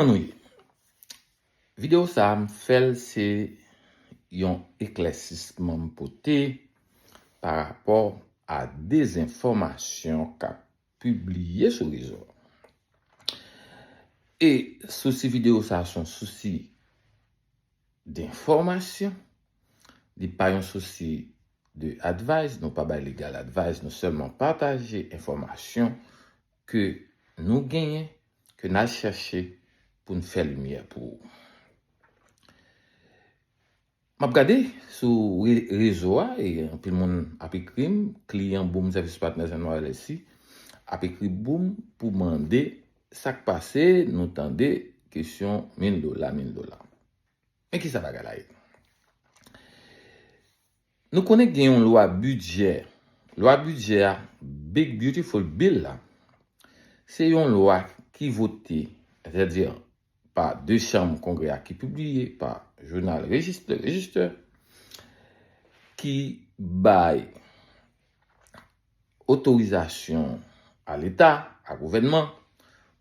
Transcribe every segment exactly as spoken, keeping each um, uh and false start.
Kòman nou ye? Videyo sa a m fè l se yon eklèsisman m pote pa rapò a dezenfòmasyon k ap pibliye sou rezo a. E sousi videyo sa a se yon sousi denfòmasyon. Li pa yon sousi de advice, nou pa bay legal advice, nou sèlman pataje enfòmasyon ke nou genyen, ke n al chèche pou n fè limyè pou ou. M ap gade sou re- rezo a, e anpil moun ap ekri m, kliyan Boom Service Partners and L L C ap ekri Boom pou mande sa k pase, nou tande kesyon mil dola, mil dola. Men kisa bagay la ye? Nou konnen gen yon lwa bidjè. Lwa bidjè a, Big Beautiful Bill la, se yon lwa ki vote, sètadi pa de chanm Kongrè a, ki pibliye pa jounal Register, Register, ki bay otorizasyon a Leta, a gouvènman,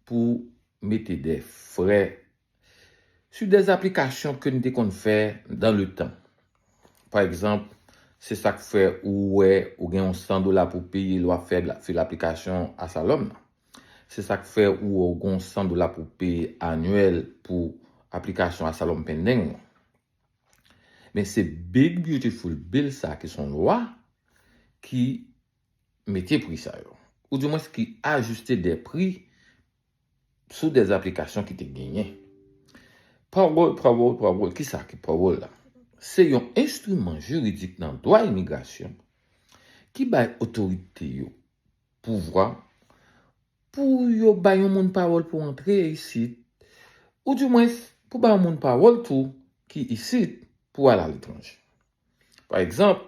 pou mete de frè sou de aplikasyon ke n te konn fè dans le temps. Pa egzanp, se sa k fè ou wè ou gen yon san dola pou peye lè w ap fè la- fil aplikasyon Asalòm nan. Se sa k fè ou wè ou gen yon san dola pou peye anyèl pou aplikasyon Asalòm Pending ou. Men se Big Beautiful Bill sa ki se yon lwa ki mete pri sa yo. Ou dimwens ki ajiste de pri sou de aplikasyon ki te genyen. Parole, parole, parole. Kisa ki parole la? Se yon enstriman jiridik nan dwa imigrasyon ki bay otorite yo pouvwa pou yo bay yon moun parole pou antre isit, ou dimwens pou bay yon moun parole tou ki isit pou al aletranje. Pa egzanp,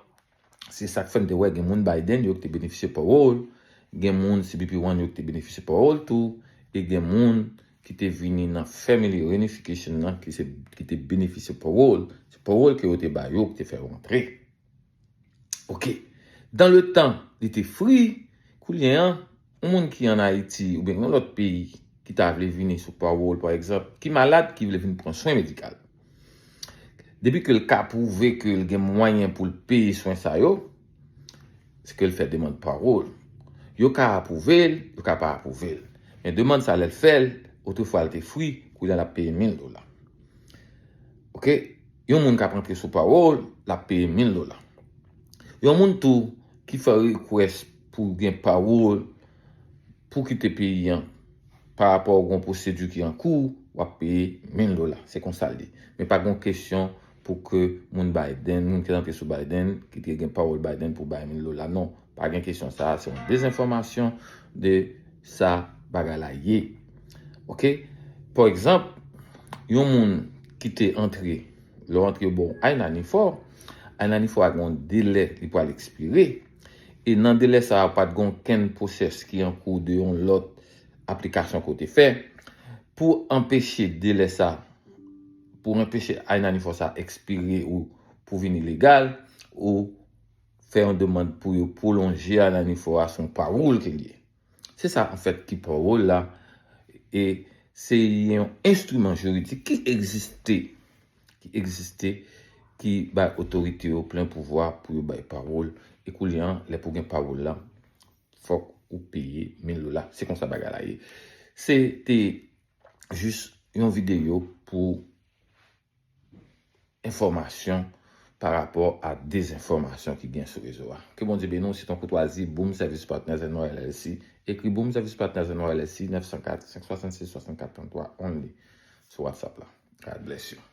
se sa k fè n te wè gen moun Biden yo ki te benefisye parole, gen moun C B P One yo ki te benefisye parole tou, e gen moun ki te vini nan Family Reunification nan ki, se, ki te benefisye parole. Se parole ke yo te ba yo ki te fè yo antre. Ok. Dans le temps, li te free. Kounye a, yon moun ki ann Ayiti oubyen yon lòt peyi ki ta vle vini sou parole, pa egzanp, ki malad, ki vle vin pran swen medikal. Depi ke l ka pwouve ke l gen mwayen pou l peye swen sa yo, se ke l fè demann parole. Yo ka apwouve l, yo ka pa apwouve l. Men demann sa, lè l fè l, otrefwa l te free, kounye a l ap peye mil dola. Ok? Yon moun k ap antre sou parole, l ap peye mil dola. Yon moun tou ki fè request pou gen parole pou kite peyi an, pa rapò a yon pwosedi ki an kou, w ap peye mil dola. Se konsa l ye. Men pa gen kesyon pou ke moun Biden, moun ki antre sou Biden, ki te gen parole Biden pou bay mil dola. Non, pa gen kesyon sa a. Se yon dezenfòmasyon de sa bagay la ye. Ok? Pa egzanp, yon moun ki te antre, lè w antre bon I ninety-four, I ninety-four a gen yon delè li pral ekspire. E nan delè sa a, pa t gen okenn pwosès ki an kou de yon lòt aplikasyon ke w te fè. Pou anpeche delè sa, pou anpeche I ninety-four sa ekspire ou pou vini legal, ou fè yon demann pou yo pwolonje I ninety-four a, se yon parole ke l ye. Se sa, anfèt, ki parole la. E se yon enstriman jiridik ki egziste, ki egziste, ki bay otorite yo plen pouvwa pou yo bay parole. E kounye a, lè pou gen parole la, fòk ou peye mil dola. Se konsa bagay la ye. Se te jis yon videyo pou enfòmasyon pa rapò a dezenfòmasyon ki gen sou rezo a. Ke Bondye beni w, se ton koutwazi Boom Service Partners and L L C. Ekri Boom Service Partners and L L C, nèf san kat, senk swasannsis, swasannkat, tranntwa, only sou WhatsApp la. God bless you.